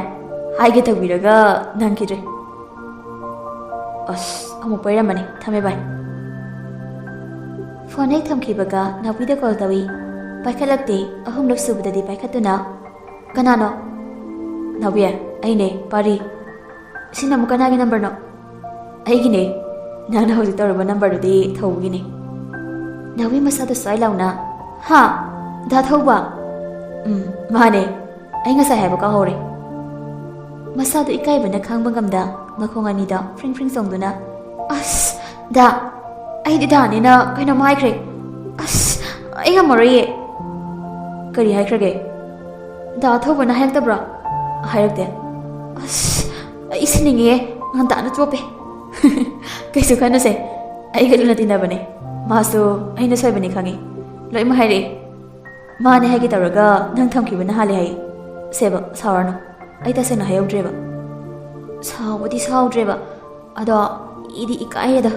ꯍꯥꯏꯒꯦ ꯇꯧꯕꯤꯔꯒ ꯅꯪꯈꯤꯗ꯭ꯔꯦ꯫ ꯑꯁ, ꯑꯃꯨꯛ ꯄꯩꯔꯝꯃꯅꯤ꯫ ꯊꯝꯃꯦ ꯚꯥꯏ꯫ ꯐꯣꯟ ꯍꯦꯛ ꯊꯝꯈꯤꯕꯒ ꯅꯥꯎꯕꯤꯗ ꯀꯣꯜ ꯇꯧꯏ꯫ ꯄꯥꯏꯈꯠꯂꯛꯇꯦ꯫ ꯑꯍꯨꯝꯂꯛ ꯁꯨꯕꯗꯗꯤ ꯄꯥꯏꯈꯠꯇꯨꯅ, "ꯀꯅꯥꯅꯣ?" "ꯅꯥꯎꯕꯤ, ꯑꯩꯅꯦ, ꯄꯥꯔꯤ꯫" "ꯁꯤꯅ ꯑꯃꯨꯛ ꯀꯅꯥꯒꯤ ꯅꯝꯕꯔꯅꯣ?" "ꯑꯩꯒꯤꯅꯦ꯫ ꯅꯪꯅ ꯍꯧꯖꯤꯛ ꯇꯧꯔꯨꯕ ꯅꯝꯕꯔꯗꯨꯗꯤ ꯊꯧꯕꯒꯤꯅꯦ꯫" ꯅꯥꯎꯕꯤ ꯃꯁꯥꯗꯣ ꯁ꯭ꯋꯥꯏ ꯂꯥꯎꯅ, "ꯍꯥ? ꯗꯥ ꯊꯧꯕ?" "ꯎꯝ, ꯃꯥꯅꯦ꯫ ꯑꯩ ꯉꯁꯥꯏ ꯍꯥꯏꯕ ꯀꯥꯎꯍꯧꯔꯦ꯫" ꯃꯁꯥꯗꯣ ꯏꯀꯥꯏꯕꯅ ꯈꯥꯡꯕ ꯉꯝꯗ ꯃꯈꯣꯡ ꯑꯅꯤꯗꯣ ꯐ꯭ꯔꯤꯡ ꯐ꯭ꯔꯤꯡ ꯆꯣꯡꯗꯨꯅ, "ꯑꯁ, ꯗꯥ, ꯑꯩꯗꯤ ꯗꯥꯅꯦꯅ ꯀꯩꯅꯣꯝ ꯍꯥꯏꯈ꯭ꯔꯦ꯫ ꯑꯁ, ꯑꯩ ꯉꯝꯃꯔꯣꯏꯌꯦ꯫" "ꯀꯔꯤ ꯍꯥꯏꯈ꯭ꯔꯒꯦ?" "ꯗꯥ ꯊꯧꯕꯅ ꯍꯥꯏꯔꯛꯇꯕ꯭ꯔꯣ?" "ꯍꯥꯏꯔꯛꯇꯦ꯫" "ꯑꯁ, ꯑꯩ ꯁꯤꯅꯤꯡꯉꯦ, ꯉꯟꯇꯥꯅ ꯆꯣꯞꯄꯦ꯫" "ꯀꯩꯁꯨ ꯈꯟꯅꯨꯁꯦ, ꯑꯩꯒ ꯂꯨꯅ ꯇꯤꯟꯅꯕꯅꯦ꯫ ꯃꯥꯁꯨ ꯑꯩꯅ ꯁꯣꯏꯕꯅꯤ ꯈꯪꯉꯤ꯫ ꯂꯣꯏꯃꯛ ꯍꯥꯏꯔꯛꯑꯦ꯫ ꯃꯥꯅꯦ ꯍꯥꯏꯒꯦ ꯇꯧꯔꯒ ꯅꯪ ꯊꯝꯈꯤꯕꯅ ꯍꯥꯜꯂꯦ ꯍꯥꯏꯌꯦ꯫" "ꯁꯦꯕ, ꯁꯥꯎꯔꯅꯨ꯫ ꯑꯩ ꯇꯁꯦꯡꯅ ꯍꯥꯏꯍꯧꯗ꯭ꯔꯦꯕ꯫" "ꯁꯥꯎꯕꯗꯤ ꯁꯥꯎꯗ꯭ꯔꯦꯕ, ꯑꯗꯣ ꯑꯩꯗꯤ ꯏꯀꯥꯏꯌꯦꯗ꯫"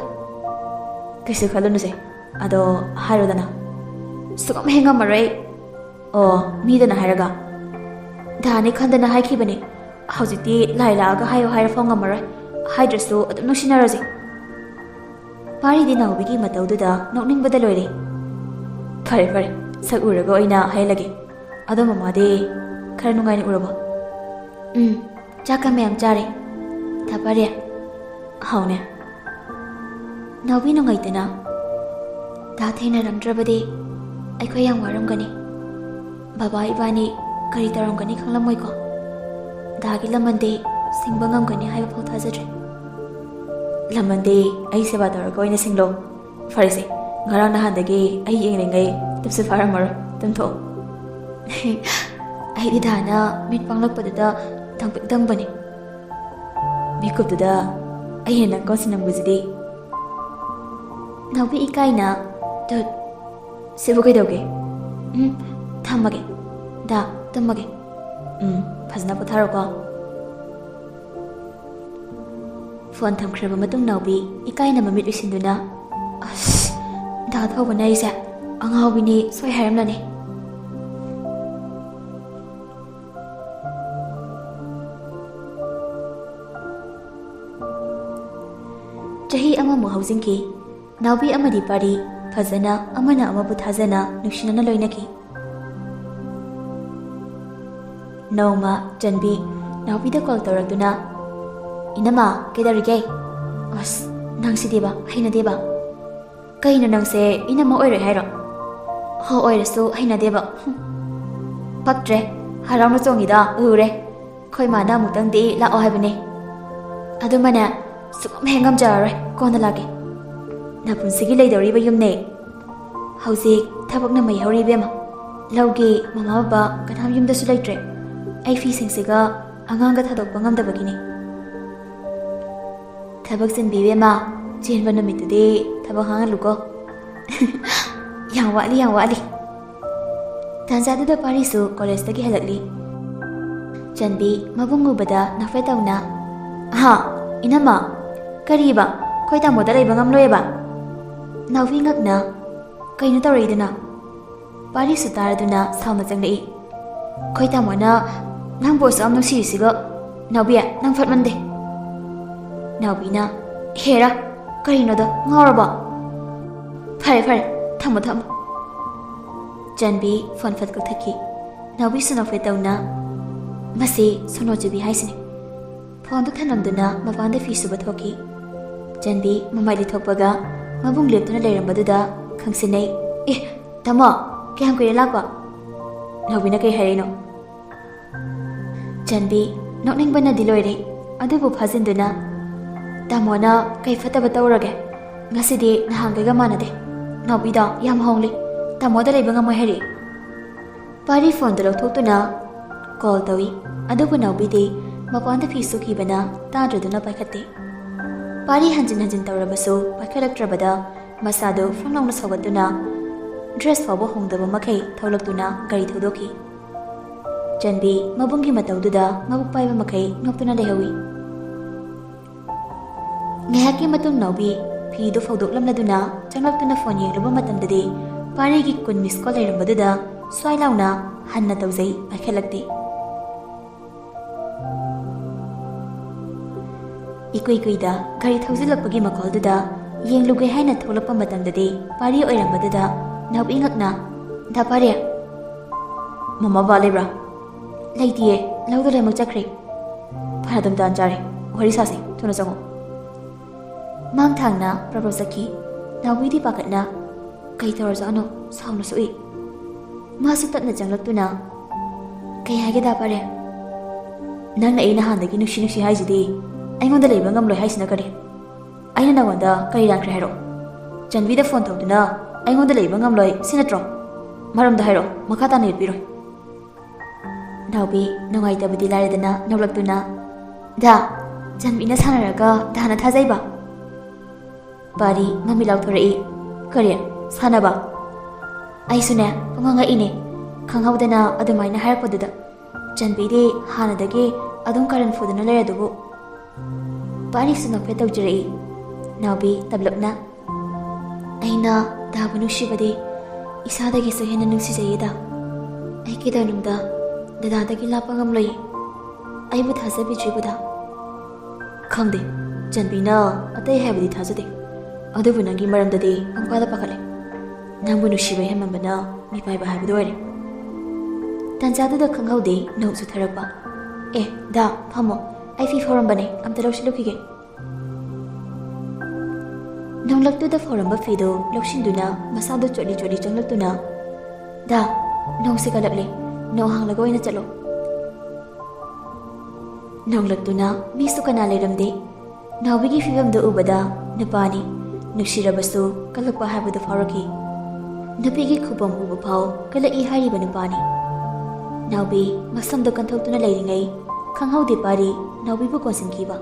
"ꯀꯩꯁꯨ ꯈꯜꯂꯨꯅꯨꯁꯦ, ꯑꯗꯣ ꯍꯥꯏꯔꯣꯗꯅ꯫ ꯁꯨꯛꯉꯝ ꯍꯦꯛ ꯉꯝꯃꯔꯣꯏ ꯑꯩ꯫ ꯑꯣ, ꯃꯤꯗꯅ ꯍꯥꯏꯔꯒ? ꯗꯥꯅꯤ ꯈꯟꯗꯅ ꯍꯥꯏꯈꯤꯕꯅꯦ꯫ ꯍꯧꯖꯤꯛꯇꯤ ꯂꯥꯏ ꯂꯥꯛꯑꯒ ꯍꯥꯏꯌꯣ ꯍꯥꯏꯔ ꯐꯥꯎ ꯉꯝꯃꯔꯣꯏ꯫ ꯍꯥꯏꯗ꯭ꯔꯁꯨ ꯑꯗꯨꯝ ꯅꯨꯡꯁꯤꯅꯔꯁꯦ꯫ ꯄꯥꯔꯤꯗꯤ ꯅꯥꯎꯕꯤꯒꯤ ꯃꯇꯧꯗꯨꯗ ꯅꯣꯛꯅꯤꯡꯕꯗ ꯂꯣꯏꯔꯦ꯫ ꯐꯔꯦ ꯐꯔꯦ, ꯁꯛ ꯎꯔꯒ ꯑꯣꯏꯅ ꯍꯥꯏꯍꯜꯂꯒꯦ꯫ ꯑꯗꯣ ꯃꯃꯥꯗꯤ ꯈꯔ ꯅꯨꯡꯉꯥꯏꯅ ꯎꯔꯕꯣ? ꯎꯝ, ꯆꯥꯛꯀ ꯃꯌꯥꯝ ꯆꯥꯔꯦ꯫ ꯊꯥ ꯄꯥꯔꯤ, ꯍꯥꯎꯅꯦ꯫ ꯅꯥꯎꯕꯤ ꯅꯨꯡꯉꯥꯏꯇꯅ, ꯗꯥ ꯊꯦꯡꯅꯔꯝꯗ꯭ꯔꯕꯗꯤ ꯑꯩꯈꯣꯏ ꯌꯥꯝ ꯋꯥꯔꯝꯒꯅꯤ꯫ ꯕꯕꯥ ꯏꯕꯥꯅꯤ ꯀꯔꯤ ꯇꯧꯔꯝꯒꯅꯤ ꯈꯪꯂꯝꯃꯣꯏꯀꯣ꯫ ꯗꯥꯒꯤ ꯂꯃꯟꯗꯤ ꯁꯤꯡꯕ ꯉꯝꯒꯅꯤ ꯍꯥꯏꯕ ꯐꯥꯎ ꯊꯥꯖꯗ꯭ꯔꯦ꯫ ꯂꯃꯟꯗꯤ ꯑꯩ ꯁꯦꯕꯥ ꯇꯧꯔꯒ ꯑꯣꯏꯅ ꯁꯤꯡꯂꯣ꯫ ꯐꯔꯦꯁꯦ, ꯉꯔꯥꯡ ꯅꯍꯥꯟꯗꯒꯤ ꯑꯩ ꯌꯦꯡꯂꯤꯉꯩ ꯇꯨꯞꯁꯨ ꯐꯥꯔꯝꯃꯔꯣꯏ, ꯇꯨꯝꯊꯣꯛꯑꯣ꯫ ꯑꯩꯗꯤ ꯗꯥꯅ ꯃꯤꯠ ꯄꯥꯡꯂꯛꯄꯗꯨꯗ ꯗꯪꯄꯤꯛ ꯗꯪꯕꯅꯤ꯫ ꯃꯤꯀꯨꯞꯇꯨꯗ ꯑꯩꯅ ꯅꯪ ꯀꯣꯟꯁꯤꯟꯅꯤꯡꯕꯁꯤꯗꯤ꯫ ꯅꯥꯎꯕꯤ ꯏꯀꯥꯏꯅ, ꯇꯨꯠ, ꯁꯤꯕꯨ ꯀꯩꯗꯧꯒꯦ? ꯎꯝ, ꯊꯝꯃꯒꯦ꯫ ꯗꯥ, ꯇꯨꯝꯃꯒꯦ꯫ ꯎꯝ, ꯐꯖꯅ ꯄꯣꯊꯥꯔꯣꯀꯣ꯫ ꯐꯣꯟ ꯊꯝꯈ꯭ꯔꯕ ꯃꯇꯨꯡ ꯅꯥꯎꯕꯤ ꯏꯀꯥꯏꯅ ꯃꯃꯤꯠ ꯎꯏꯁꯤꯟꯗꯨꯅ, ꯑꯁ, ꯗꯥ ꯊꯧꯕꯅ ꯑꯩꯁꯦ ꯑꯉꯥꯎꯕꯤꯅꯤ ꯁꯣꯏ ꯍꯥꯏꯔꯝꯂꯅꯤ꯫ ꯆꯍꯤ ꯑꯃꯃꯨꯛ ꯍꯧꯖꯤꯟꯈꯤ꯫ ꯅꯥꯎꯕꯤ ꯑꯃꯗꯤ ꯄꯥꯔꯤ ꯐꯖꯅ ꯑꯃꯅ ꯑꯃꯕꯨ ꯊꯥꯖꯅ ꯅꯨꯡꯁꯤꯅꯅ ꯂꯣꯏꯅꯈꯤ꯫ ꯅꯣꯡꯃ ꯆꯟꯕꯤ ꯅꯥꯎꯕꯤꯗ ꯀꯣꯜ ꯇꯧꯔꯛꯇꯨꯅ, "ꯏꯅꯝꯃ, ꯀꯩꯗꯧꯔꯤꯒꯦ? ꯑꯁ, ꯅꯪꯁꯤꯗꯤꯕ, ꯍꯩꯅꯗꯦꯕ꯫ ꯀꯩꯅꯣ ꯅꯪꯁꯦ ꯏꯅꯝꯃ ꯑꯣꯏꯔꯣꯏ ꯍꯥꯏꯔꯣ? ꯍꯣ, ꯑꯣꯏꯔꯁꯨ ꯍꯩꯅꯗꯦꯕ꯫ ꯍꯨꯝ꯫ ꯄꯛꯇ꯭ꯔꯦ꯫ ꯍꯔꯥꯎꯅ ꯆꯣꯡꯉꯤꯗꯣ ꯎꯔꯦ꯫ ꯑꯩꯈꯣꯏ ꯃꯥꯅ ꯑꯃꯨꯛꯇꯪꯗꯤ ꯂꯥꯛꯑꯣ ꯍꯥꯏꯕꯅꯦ꯫ ꯑꯗꯨꯃꯅꯦ, ꯁꯨꯛꯉꯝ ꯍꯦꯛ ꯉꯝꯖꯔꯔꯣꯏ, ꯀꯣꯟꯅ ꯂꯥꯛꯀꯦ꯫ ꯅꯄꯨꯟꯁꯤꯒꯤ ꯂꯩꯗꯧꯔꯤꯕ ꯌꯨꯝꯅꯦ꯫ ꯍꯧꯖꯤꯛ ꯊꯕꯛꯅ ꯃꯩ ꯍꯧꯔꯤ ꯏꯕꯦꯝꯃ꯫ ꯂꯧꯒꯤ ꯃꯃꯥ ꯕꯕꯥ ꯀꯅꯥꯝ ꯌꯨꯝꯗꯁꯨ ꯂꯩꯇ꯭ꯔꯦ꯫ ꯑꯩ ꯐꯤꯁꯤꯡꯁꯤꯒ ꯑꯉꯥꯡꯒ ꯊꯥꯗꯣꯛꯄ ꯉꯝꯗꯕꯒꯤꯅꯦ꯫ ꯊꯕꯛ ꯆꯤꯟꯕꯤ ꯏꯕꯦꯝꯃ, ꯆꯦꯟꯕ ꯅꯨꯃꯤꯠꯇꯨꯗꯤ ꯊꯕꯛ ꯍꯥꯡꯍꯜꯂꯨꯀꯣ꯫" "ꯌꯥꯝ ꯋꯥꯠꯂꯤ, ꯌꯥꯝ ꯋꯥꯠꯂꯤ꯫" ꯇꯥꯟꯖꯥꯗꯨꯗ ꯄꯥꯔꯤꯁꯨ ꯀꯣꯂꯦꯖꯇꯒꯤ ꯍꯜꯂꯛꯂꯤ꯫ ꯆꯟꯕꯤ ꯃꯕꯨꯡ ꯎꯕꯗ ꯅꯣꯛꯐꯦꯠ ꯇꯧꯅ, "ꯑꯍꯥ, ꯏꯅꯝꯃ, ꯀꯔꯤꯕ? ꯑꯩꯈꯣꯏ ꯇꯥꯃꯣꯗ ꯂꯩꯕ ꯉꯝꯂꯣꯏꯑꯕ?" ꯅꯥꯎꯕꯤ ꯉꯛꯅ, "ꯀꯩꯅꯣ ꯇꯧꯔꯛꯏꯗꯨꯅ?" ꯄꯥꯔꯤꯁꯨ ꯇꯥꯔꯗꯨꯅ ꯁꯥꯎꯅ ꯆꯪꯂꯛꯏ꯫ "ꯑꯩꯈꯣꯏ ꯇꯥꯃꯣꯅ ꯅꯪꯕꯨ ꯑꯁꯨꯛ ꯌꯥꯝ ꯅꯨꯡꯁꯤꯔꯤꯁꯤꯕꯣ? ꯅꯥꯎꯕꯤ, ꯅꯪ ꯐꯠꯃꯟꯗꯦ!" ꯅꯥꯎꯕꯤꯅ, "ꯍꯦꯔꯥ, ꯀꯔꯤꯅꯣꯗꯣ, ꯉꯥꯎꯔꯕꯣ? ꯐꯔꯦ, ꯐꯔꯦ, ꯊꯝꯃꯣ, ꯊꯝꯃꯣ꯫" ꯆꯟꯕꯤ ꯐꯣꯟ ꯐꯠ ꯀꯛꯊꯠꯈꯤ꯫ ꯅꯥꯎꯕꯤꯁꯨ ꯅꯣꯛꯐꯦꯠ ꯇꯧꯅ, "ꯃꯁꯤ ꯁꯣꯅꯣ ꯆꯨꯕꯤ ꯍꯥꯏꯁꯤꯅꯤ꯫" ꯐꯣꯟꯗꯨ ꯊꯅꯝꯗꯨꯅ ꯃꯄꯥꯟꯗ ꯐꯤ ꯁꯨꯕ ꯊꯣꯛꯈꯤ꯫ ꯆꯟꯕꯤ ꯃꯃꯥꯏ ꯂꯤꯊꯣꯛꯄꯒ ꯃꯕꯨꯡ ꯂꯦꯞꯇꯨꯅ ꯂꯩꯔꯝꯕꯗꯨꯗ ꯈꯪꯁꯤꯟꯅꯩ꯫ "ꯑꯦ, ꯇꯥꯃꯣ, ꯀꯌꯥꯝ ꯀꯨꯏꯔꯦ ꯂꯥꯛꯄ?" ꯅꯥꯎꯕꯤꯅ ꯀꯩ ꯍꯥꯏꯔꯛꯏꯅꯣ? ꯆꯟꯕꯤ ꯅꯣꯛꯅꯤꯡꯕꯅꯗꯤ ꯂꯣꯏꯔꯦ, ꯑꯗꯨꯕꯨ ꯐꯥꯖꯤꯟꯗꯨꯅ, "ꯇꯥꯃꯣꯅ ꯀꯩ ꯐꯠꯇꯕ ꯇꯧꯔꯒꯦ? ꯉꯁꯤꯗꯤ ꯅꯍꯥꯟꯈꯩꯒ ꯃꯥꯟꯅꯗꯦ꯫ ꯅꯥꯎꯕꯤꯗꯣ ꯌꯥꯝ ꯍꯣꯡꯂꯤ꯫ ꯇꯥꯃꯣꯗ ꯂꯩꯕ ꯉꯝꯃꯣꯏ ꯍꯥꯏꯔꯛꯏ꯫" ꯄꯥꯔꯤ ꯐꯣꯟꯗꯨ ꯂꯧꯊꯣꯛꯇꯨꯅ ꯀꯣꯜ ꯇꯧꯏ, ꯑꯗꯨꯕꯨ ꯅꯥꯎꯕꯤꯗꯤ ꯃꯄꯥꯟꯗ ꯐꯤ ꯁꯨꯈꯤꯕꯅ ꯇꯥꯗ꯭ꯔꯗꯨꯅ ꯄꯥꯏꯈꯠꯇꯦ꯫ ꯄꯥꯔꯤ ꯍꯟꯖꯤꯟ ꯍꯟꯖꯤꯟ ꯇꯧꯔꯕꯁꯨ ꯄꯥꯏꯈꯠꯂꯛꯇ꯭ꯔꯕꯗ ꯃꯁꯥꯗꯨ ꯐ꯭ꯔꯪ ꯂꯥꯎꯅ ꯁꯧꯒꯠꯇꯨꯅ ꯗ꯭ꯔꯦꯁ ꯐꯥꯎꯕ ꯍꯣꯡꯗꯕ ꯃꯈꯩ ꯊꯣꯛꯂꯛꯇꯨꯅ ꯒꯥꯔꯤ ꯊꯧꯗꯣꯛꯈꯤ꯫ ꯆꯟꯕꯤ ꯃꯕꯨꯡꯒꯤ ꯃꯇꯧꯗꯨꯗ ꯃꯕꯨꯛ ꯄꯥꯏꯕ ꯃꯈꯩ ꯅꯣꯛꯇꯨꯅ ꯂꯩꯍꯧꯏ꯫ ꯉꯥꯏꯍꯥꯛꯀꯤ ꯃꯇꯨꯡ ꯅꯥꯎꯕꯤ ꯐꯤꯗꯨ ꯐꯧꯗꯣꯛꯂꯝꯂꯗꯨꯅ ꯆꯪꯂꯛꯇꯨꯅ ꯐꯣꯟ ꯌꯦꯡꯂꯨꯕ ꯃꯇꯝꯗꯗꯤ ꯄꯥꯔꯤꯒꯤ ꯀꯨꯟ ꯃꯤꯁ ꯀꯣꯜ ꯂꯩꯔꯝꯕꯗꯨꯗ ꯁ꯭ꯋꯥꯏ ꯂꯥꯎꯅ ꯍꯟꯅ ꯇꯧꯖꯩ, ꯄꯥꯏꯈꯠꯂꯛꯇꯦ꯫ ꯏꯀꯨꯏ ꯀꯨꯏꯗ ꯒꯥꯔꯤ ꯊꯧꯖꯤꯜꯂꯛꯄꯒꯤ ꯃꯈꯣꯜꯗꯨꯗ ꯌꯦꯡꯂꯨꯒꯦ ꯍꯥꯏꯅ ꯊꯣꯛꯂꯛꯄ ꯃꯇꯝꯗꯗꯤ ꯄꯥꯔꯤ ꯑꯣꯏꯔꯝꯕꯗꯨꯗ ꯅꯥꯎꯕꯤ ꯉꯛꯅ, "ꯗꯥ ꯄꯥꯔꯤ, ꯃꯃꯥ ꯕꯕꯥ ꯂꯩꯕ꯭ꯔꯥ?" "ꯂꯩꯇꯤꯌꯦ, ꯂꯧꯗ ꯂꯣꯏꯅꯃꯛ ꯆꯠꯈ꯭ꯔꯦ꯫" "ꯐꯅ ꯑꯗꯨꯝ ꯇꯥꯟ ꯆꯥꯔꯦ, ꯋꯥꯔꯤ ꯁꯥꯁꯦ, ꯊꯨꯅ ꯆꯪꯉꯣ꯫" ꯃꯥꯡ ꯊꯥꯡꯅ ꯄ꯭ꯔꯞ ꯄ꯭ꯔꯞ ꯆꯠꯈꯤ꯫ ꯅꯥꯎꯕꯤꯗꯤ ꯄꯥꯈꯠꯅ, "ꯀꯩ ꯇꯧꯔꯖꯥꯠꯅꯣ?" ꯁꯥꯎꯅ ꯁꯣꯛꯏ꯫ ꯃꯥꯁꯨ ꯇꯞꯅ ꯆꯪꯂꯛꯇꯨꯅ, "ꯀꯩ ꯍꯥꯏꯒꯦ ꯗꯥ ꯄꯥꯔꯤ? ꯅꯪꯅ ꯑꯩ ꯅꯍꯥꯟꯗꯒꯤ ꯅꯨꯡꯁꯤ ꯅꯨꯡꯁꯤ ꯍꯥꯏꯁꯤꯗꯤ ꯑꯩꯉꯣꯟꯗ ꯂꯩꯕ ꯉꯝꯂꯣꯏ ꯍꯥꯏꯁꯤꯅ ꯀꯔꯤ? ꯑꯩꯅ ꯅꯉꯣꯟꯗ ꯀꯔꯤ ꯂꯥꯟꯈ꯭ꯔꯦ ꯍꯥꯏꯔꯛꯑꯣ? ꯆꯟꯕꯤꯗ ꯐꯣꯟ ꯇꯧꯗꯨꯅ ꯑꯩꯉꯣꯟꯗ ꯂꯩꯕ ꯉꯝꯂꯣꯏ ꯁꯤ ꯅꯠꯇ꯭ꯔꯣ? ꯃꯔꯝꯗꯣ ꯍꯥꯏꯔꯛꯑꯣ, ꯃꯈꯥ ꯇꯥꯅ ꯌꯦꯠꯄꯤꯔꯣꯏ꯫" ꯅꯥꯎꯕꯤ ꯅꯨꯡꯉꯥꯏꯇꯕꯗꯤ ꯂꯥꯏꯔꯗꯅ ꯅꯣꯛꯂꯛꯇꯨꯅ, "ꯗꯥ, ꯆꯟꯕꯤꯅ ꯁꯥꯟꯅꯔꯒ ꯗꯥꯅ ꯊꯥꯖꯩꯕ?" ꯄꯥꯔꯤ ꯃꯃꯤꯠ ꯂꯥꯎꯊꯣꯔꯛꯏ꯫ "ꯀꯔꯤ? ꯁꯥꯟꯅꯕ?" ꯑꯩꯁꯨꯅꯦ, ꯄꯨꯡꯉꯛ ꯉꯛꯏꯅꯦ꯫ ꯈꯪꯍꯧꯗꯅ ꯑꯗꯨꯃꯥꯏꯅ ꯍꯥꯏꯔꯛꯄꯗꯨꯗ꯫ ꯆꯟꯕꯤꯗꯤ ꯍꯥꯟꯅꯗꯒꯤ ꯑꯗꯨꯝ ꯀꯔꯟ ꯐꯨꯗꯅ ꯂꯩꯔꯗꯨꯕꯨ꯫ ꯄꯥꯔꯤꯁꯨ ꯅꯣꯛꯐꯦꯠ ꯇꯧꯖꯔꯛꯏ꯫ ꯅꯥꯎꯕꯤ ꯇꯞꯂꯞꯅ, ꯑꯩꯅ ꯗꯥꯕꯨ ꯅꯨꯡꯁꯤꯕꯗꯤ ꯏꯁꯥꯗꯒꯤꯁꯨ ꯍꯦꯟꯅ ꯅꯨꯡꯁꯤꯖꯩꯌꯦꯗ꯫ ꯑꯩ ꯀꯩꯗꯧꯅꯨꯡꯗ ꯗꯗꯥꯗꯒꯤ ꯂꯥꯞꯄ ꯉꯝꯂꯣꯏꯌꯦ꯫ ꯑꯩꯕꯨ ꯊꯥꯖꯕꯤꯗ꯭ꯔꯤꯕꯗ? ꯈꯪꯗꯦ, ꯆꯟꯕꯤꯅ ꯑꯇꯩ ꯍꯥꯏꯕꯗꯤ ꯊꯥꯖꯗꯦ, ꯑꯗꯨꯕꯨ ꯅꯪꯒꯤ ꯃꯔꯝꯗꯗꯤ ꯄꯪꯄꯥꯗ ꯄꯥꯈꯠꯂꯦ꯫ ꯅꯪꯕꯨ ꯅꯨꯡꯁꯤꯕ ꯍꯦꯟꯃꯟꯕꯅ ꯃꯤꯄꯥꯏꯕ ꯍꯥꯏꯕꯗꯨ ꯑꯣꯏꯔꯦ꯫ ꯇꯟꯖꯥꯗꯨꯗ ꯈꯪꯍꯧꯗꯦ ꯅꯣꯡ ꯆꯨꯊꯔꯛꯄ꯫ "ꯑꯦ, ꯗꯥ, ꯐꯝꯃꯣ, ꯑꯩ ꯐꯤ ꯐꯧꯔꯝꯕꯅꯦ, ꯑꯝꯇ ꯂꯧꯁꯤꯜꯂꯨꯈꯤꯒꯦ꯫" ꯅꯣꯡꯂꯛꯇꯨꯗ ꯐꯧꯔꯝꯕ ꯐꯤꯗꯨ ꯂꯧꯁꯤꯟꯗꯨꯅ ꯃꯁꯥꯗꯨ ꯆꯣꯠꯂꯤ ꯆꯣꯠꯂꯤ ꯆꯪꯂꯛꯇꯨꯅ, "ꯗꯥ, ꯅꯣꯡꯁꯦ ꯀꯜꯂꯛꯂꯦ, ꯅꯣꯡ ꯍꯥꯡꯂꯒ ꯑꯣꯏꯅ ꯆꯠꯂꯣ꯫" ꯅꯣꯡꯂꯛꯇꯨꯅ ꯃꯤꯁꯨ ꯀꯅꯥ ꯂꯩꯔꯝꯗꯦ꯫ ꯅꯥꯎꯕꯤꯒꯤ ꯐꯤꯕꯝꯗꯨ ꯎꯕꯗ ꯅꯨꯄꯥꯅꯤ, ꯅꯨꯡꯁꯤꯔꯕꯁꯨ ꯀꯜꯂꯛꯄ ꯍꯥꯏꯕꯗꯨ ꯐꯥꯎꯔꯛꯈꯤ꯫ ꯅꯨꯄꯤꯒꯤ ꯈꯨꯕꯝ ꯎꯕ ꯐꯥꯎ ꯀꯜꯂꯛꯏ ꯍꯥꯏꯔꯤꯕ ꯅꯨꯄꯥꯅꯤ꯫ ꯅꯥꯎꯕꯤ ꯃꯁꯝꯗꯨ ꯀꯟꯊꯣꯛꯇꯨꯅ ꯂꯩꯔꯤꯉꯩ ꯈꯪꯍꯧꯗꯦ ꯄꯥꯔꯤ ꯅꯥꯎꯕꯤꯕꯨ ꯀꯣꯟꯁꯤꯟꯈꯤꯕ꯫